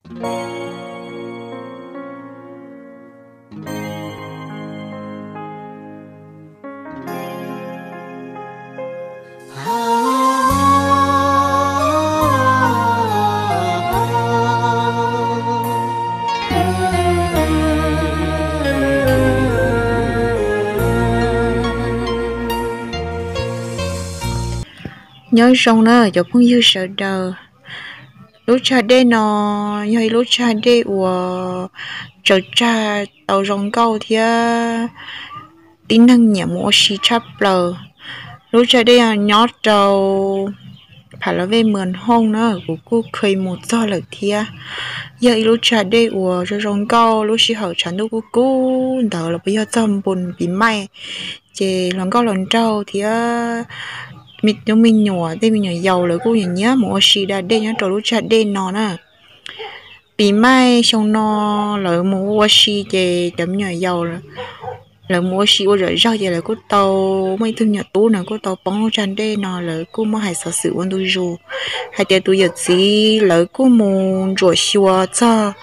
Nyob zoo na cov phooj ywg sawv daws. Lub tsag dej no yog ib lub tsag dej uas tsaws tsag tau zoo nkauj thiab tib neeg nyiam mus ua si tshaj plaws. Lub tsag dej no nyob rau Pha La Vej Mws Hooj na, kuv kuj kheev mus txog lawm thiab. Yog ib lub tsag dej uas zoo zoo nkauj, lub sij hawm tshav ntuj kub kub ntawd los puas yog txog npun pis maij, ces hluas nkauj hluas nraug thiab cov me nyuam, tej me nyuam yaus lawv kuj nyiam nyiam mus ua si da dej nyob rau lub tsag dej no na. Pis maij xyoo no lawv mus ua si ces cov me nyuam yaus lawv mus ua si ua zom zaws ces lawv kuj tau, muaj ib tug me nyuam tub na kuj tau poob lub tsag dej no, lawv kuj muaj hais xov xwm ua ntu zus hais tias tus yawm txiv lawv kuj mus ntsuam xyuas txog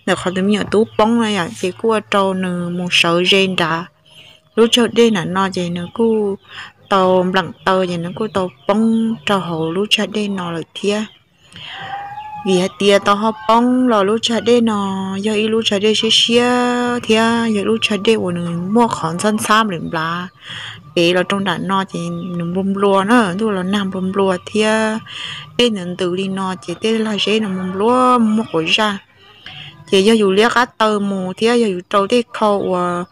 ntawm qhov tus me nyuam tub poob na yom, ces kuj ua rau nws mus sawv ze nrad lub tsag dej nram no ces nws kuj tau nplam taw ces nws kuj tau poob rau hauv lub tsag dej no lawm thiab. Vim hais tias tau ho poob los lub tsag dej no yog ib lub tsag dej siab siab thiab yog ib lub tsag dej uas nws muaj qhov ntxhab ntxhab nplam nplav pem los rau nram no ces nws nplua nplua na, ntuj los nag nplua nplua thiab dej ntws ntws li no ces tej lag zeb no nplua nplua muaj quav zaj. Ces yog yus liab qab taw mus thiab yog yus rau tej khau uas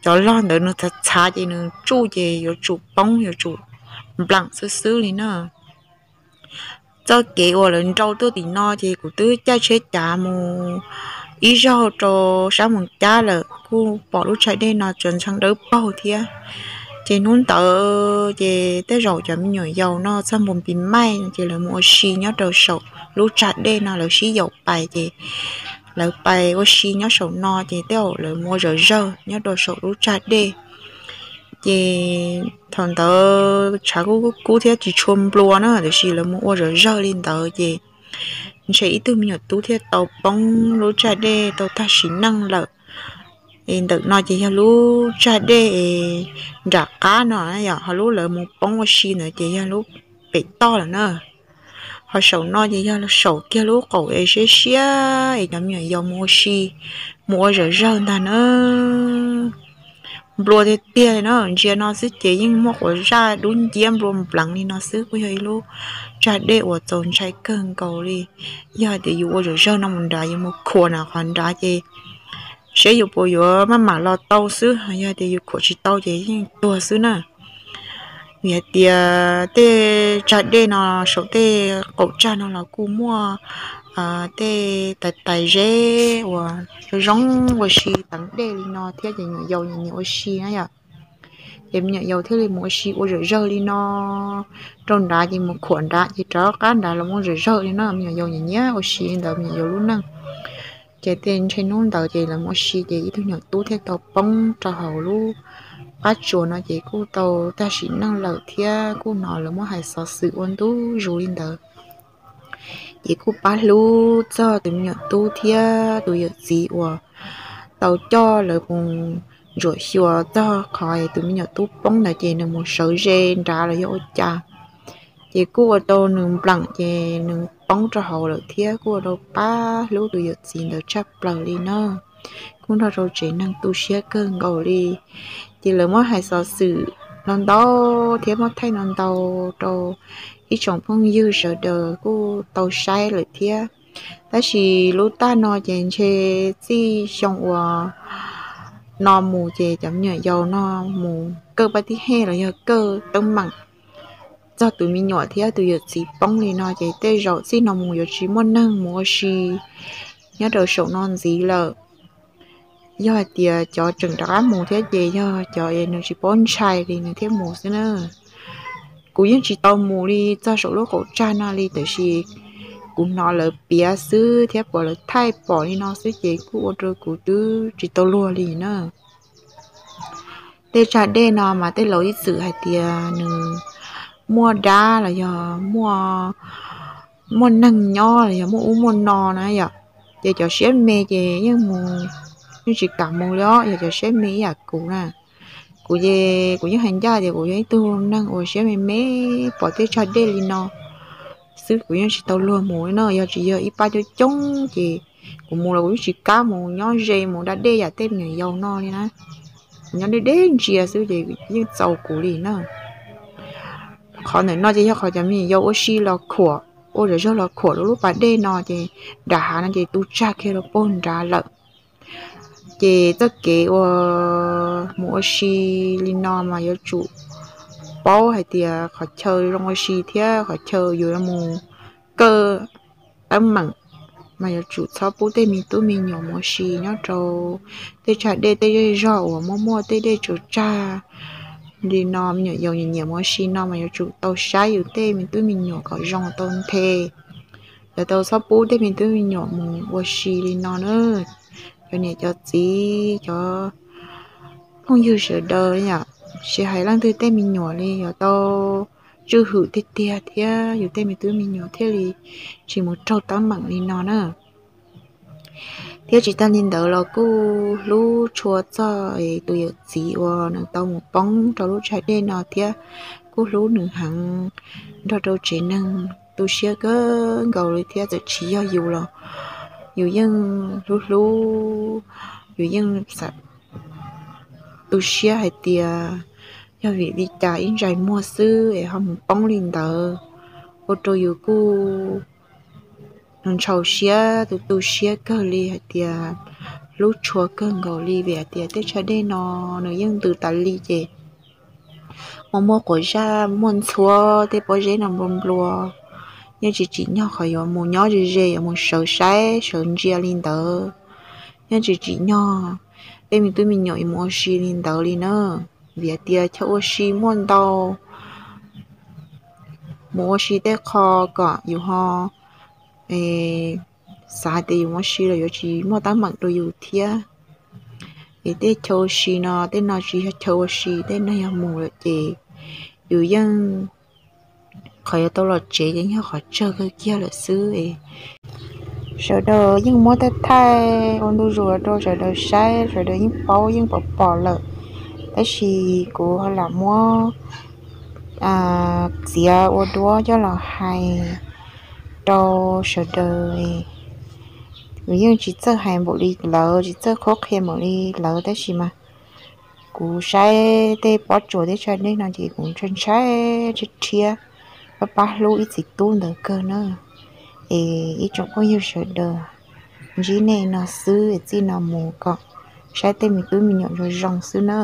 cov log ntawd nws txhav txhav ces nws tsuj ces yuav tsum poob yuav tsum nplam xwb xwb li na. Txoj kev uas lawv nrau tuaj tim no ces kuv twb caij tsheb cav mus ib zaug rau sab Moos Cab lawm kuj pom lub tsag dej no tsuas ntshee dawb paug thiab. Ces hnub ntawd ces tej zaum cov me nyuam yaus no txog npun pis maij ces lawv mus ua si nyob rau saum lub tsag dej no, lawv sib yaum pais ces lawv pais ua si nyob saum no ces tej zaum lawv mus ua zom zawg nyob rau saum lub tsag dej. Ces thaum ntawd tshav kuj kub kub thiab tsis tshua nplua na, tiam sis lawv mus ua zom zawg li ntawd ces ntshe ib tug me nyuam tub thiaj tau poob lub tsag dej tau tag sim neej lawm. Es ntawm no ces yog lub tsag dej es nram qab no yom, ho lub lawv mus poob ua si ntawd ces yog lub pem toj lawm na. Ho saum no ces yog saum kiag lub qaum es siab siab es cov me nyuam yaus mus ua si, mus ua zom zawg ntag na. Nplua tiag tiag li na, ntsia no xwb ces yeej muaj quav zaj dub nciab nplua npleev li no xwb, kuj yog ib lub tsag dej uas txaus ntshai kawg nkaus li. Yog hais tias yus ua zom zawg no mus nrad, yus mus khuam na qhov nrad ces seb yus puas yuav maj mam los tau xwb, yog hais tias yus khuam tsis tau ces yeej tuag xwb na. Vim hais tias tej tsag dej no saum tej qaum tsag no los kuj muaj tej tais tais zeb uas zoo zoo ua si teev dej li no thiab ces me nyuam yaus nyiam nyiam ua si na yom. Ces me nyuam yaus thiaj li mus ua si ua zom zawg li no rau nrad ces mus khuam nrad ces rov qab nrad los mus ua zom zawg li no, me nyuam yaus nyiam nyiam ua si li ntawd me nyuam yaus lub neej. Ces tej ntshe hnub ntawd ces lawv mus ua si ces ib tug me nyuam tub thiaj tau poob rau hauv lub qab tsuas no ces kuj tau tag sim neej lawm thiab kuj hnov lawv muab hais xov xwm ua ntu zus li ntawd. Ces kuj pab hlub txog tus me nyuam tub thiab tus yawm txiv uas tau coj lawv mus ntsuam xyuas txog qhov tus me nyuam tub poob ntawd ces nws mus sawv ze nrad los yog ua cas, ces kuj ua rau nws npleem ces nws poob rau hauv lawm thiab kuj ua rau pab hlub tus yawm txiv ntawd tshaj plaws li na. Kuj nrog rau tsev neeg tu siab kawg nkaus li. Ces lawv muab hais xov xwm no ntau thiab muab thaij no ntau rau ib tsoom phooj ywg sawv daws kuj tau saib lawm thiab. Tab sis lub taj no ces ntshe txij xyoo uas no mus ces cov me nyuam yaus no mus kawj pab tib hej los yog kawj teeb meem txog tus me nyuam thiab tus yawm txiv poob li no ces tej zaum txij no mus yuav tsis muaj neeg mus ua si nyob rau saum no ntxiv lawm. Yog hais tias cov tseem rov qab mus thiab ces yog cov nws tsis paub ntshai li nws thiaj mus xwb na. Kuv yeej tsis tau mus li txog saum lub qaum tsag no li tiam sis kuv hnov lawv piav xwb thiab pom lawv thaij pom li no xwb ces kuj ua rau kuv twb tsis tau luag li na. Tej tsag dej no mas tej laus ib txwm hais tias nws muaj dab los yog muaj neeg nyob los yog muaj ub muaj no na yom. Ces cov siab me ces yeej mus, yeej tsis kam mus li os, yog cov siab me ib yam kuv na. Kuv ces kuv yeej hais ncaj tias kuv yog ib tug neeg uas siab me me, pom tej tsag dej li no xwb kuv yeej tsis tau luag mus li no. Yog tsis yog ib pab coob coob ces kuv mus los kuv yeej tsis kam mus nyob ze mus da dej yam tej me nyuam yaus no li na. Nyob deb deb ntsia xwb ces yeej txaus kuv li na. Qhov ntawm no ces yog qhov cov me nyuam yaus ua si los khuam, ua zog los khuam rau lub pas dej no ces nram hav no ces tu tsag kiag rau puag nrad lawm. Ces txoj kev uas mus ua si li no mas yuav tsum paub hais tias qhov chaw zoo ua si thiab qhov chaw yus mus kaw teeb meem mas yuav tsum txhob pub tej me tub me nyuam mus ua si nyob rau tej tsag dej tej zej zog uas muaj muaj tej dej tsaws tsag li no. Me nyuam yaus nyiam nyiam mus ua si no mas yuav tsum tau saib yus tej me tub me nyuam kom zoo tau nthe. Yuav tau txhob pub tej me tub me nyuam mus ua si li no na. Cov niam cov txiv cov phooj ywg sawv daws, tsis hais leej twg tej me nyuam li yuav tau tswj hwm tiag tiag thiab yus tej me tub me nyuam thiaj li tsis mus raug teeb meem li no na. Thiab tsis tag li ntawd los kuj hlub tshua txog tus yawm txiv uas nws tau mus poob rau lub tsag dej no thiab kuj hlub nws heev nrog rau tsev neeg tu siab kawg nkaus li thiab. Txawm tsis yog yus los yus yeej hlub hlub, yus yeej tu siab hais tias yog vim li cas ib ntsais muag xwb es ho mus poob li ntawd, ua rau yus kuj ntshaus siab tu tu siab kawg li hais tias hlub tshua kawg nkaus li vim hais tias tej tsag dej no nws yeej ntws tas li ces muaj muaj quav zaj muaj ntxhuab tej pob zeb no nplua nplua. Yeej tsis tsim nyog qhov yuav mus nyob ze ze yuav mus sawv saib sawv ntsia li ntawd. Yeej tsis tsim nyog tej me tub me nyuam yuav mus ua si li ntawd li na. Vim hais tias chaw ua si muaj ntau, mus ua si tej qho kom yus ho xav hais tias yus mus ua si los yuav tsis muaj teeb meem rau yus thiab. Es tej chaw ua si no tej no tsis yog chaw ua si, tej no yog mus lawm ces yus yeej, qhov yuav tau los tsev ces yog qhov tsawg kawg kiag lawm xwb. Sawv daws yeej muab thaij thaij ua ntu zus rau sawv daws saib, sawv daws yeej paub yeej pom pom lawm, tab sis kuv ho lam muab txiav ua duab coj los hais rau sawv daws. Kuv yeej tsis txawj hais npaum li lawv, tsis txawj qhuab qhia npaum li lawv, tab sis mas kuv saib tej pob tsuas tej tsag dej no ces kuv ntshai ntshai rhiab rhiab, pab pab hlub ib txiv tub ntawd kawg na. Es ib tsoom phooj ywg sawv daws, ntsib nej no xwb es txij no mus kom saib tej me tub me nyuam zoo zoo xwb na.